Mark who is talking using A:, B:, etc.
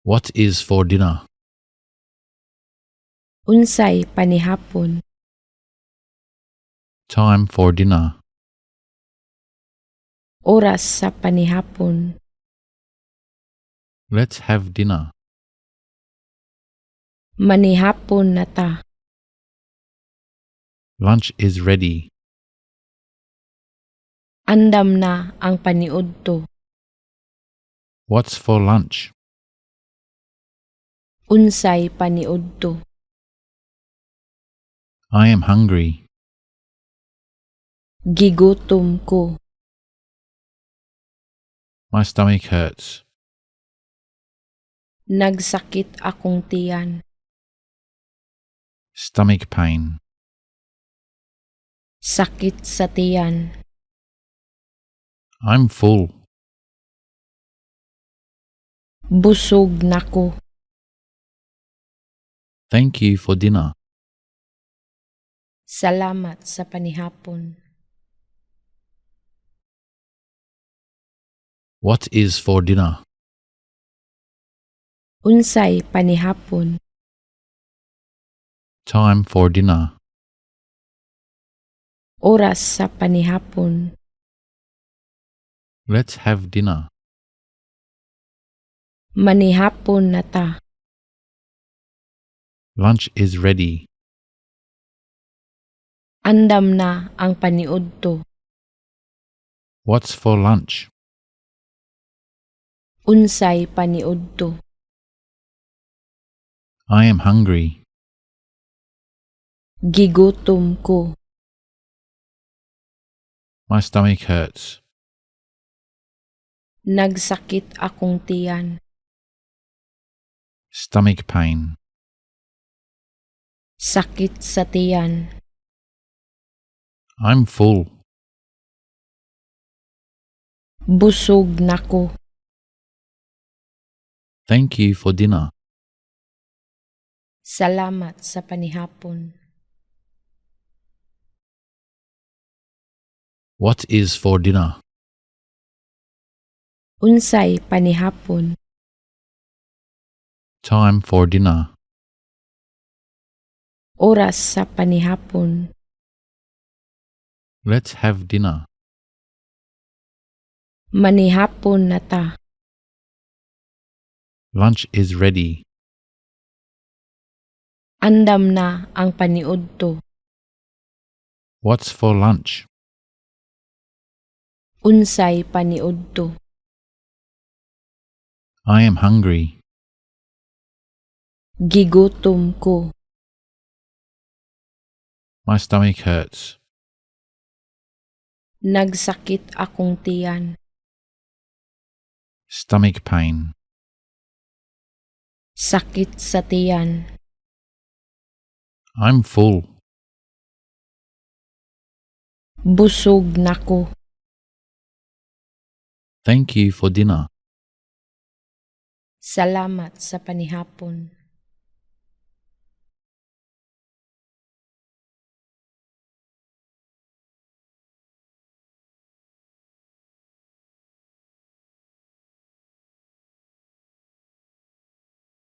A: What is for dinner?
B: Unsay panihapon?
A: Time for dinner.
B: Oras sa panihapon.
A: Let's have dinner.
B: Manihapon na ta.
A: Lunch is ready.
B: Andam na ang paniudto.
A: What's for lunch?
B: Unsay paniudto?
A: I am hungry.
B: Gigutom ko.
A: My stomach hurts.
B: Nagsakit akong tiyan.
A: Stomach pain.
B: Sakit sa tiyan.
A: I'm full.
B: Busog na ko.
A: Thank you for dinner.
B: Salamat sa panihapon.
A: What is for dinner?
B: Unsay panihapon?
A: Time for dinner.
B: Oras sa panihapon.
A: Let's have dinner.
B: Manihapon na ta.
A: Lunch is ready.
B: Andam na ang paniudto.
A: What's for lunch?
B: Unsay paniudto?
A: I am hungry.
B: Gigutom ko.
A: My stomach hurts.
B: Nagsakit akong tiyan.
A: Stomach pain.
B: Sakit sa tiyan.
A: I'm full.
B: Busog na ko.
A: Thank you for dinner.
B: Salamat sa panihapon.
A: What is for dinner?
B: Unsay panihapon?
A: Time for dinner.
B: Oras sa panihapon.
A: Let's have dinner.
B: Manihapon na ta.
A: Lunch is ready.
B: Andam na ang paniudto.
A: What's for lunch?
B: Unsay paniudto?
A: I am hungry.
B: Gigutom ko.
A: My stomach hurts.
B: Nagsakit akong tiyan.
A: Stomach pain.
B: Sakit sa tiyan.
A: I'm full.
B: Busog na ko.
A: Thank you for dinner.
B: Salamat sa panihapon.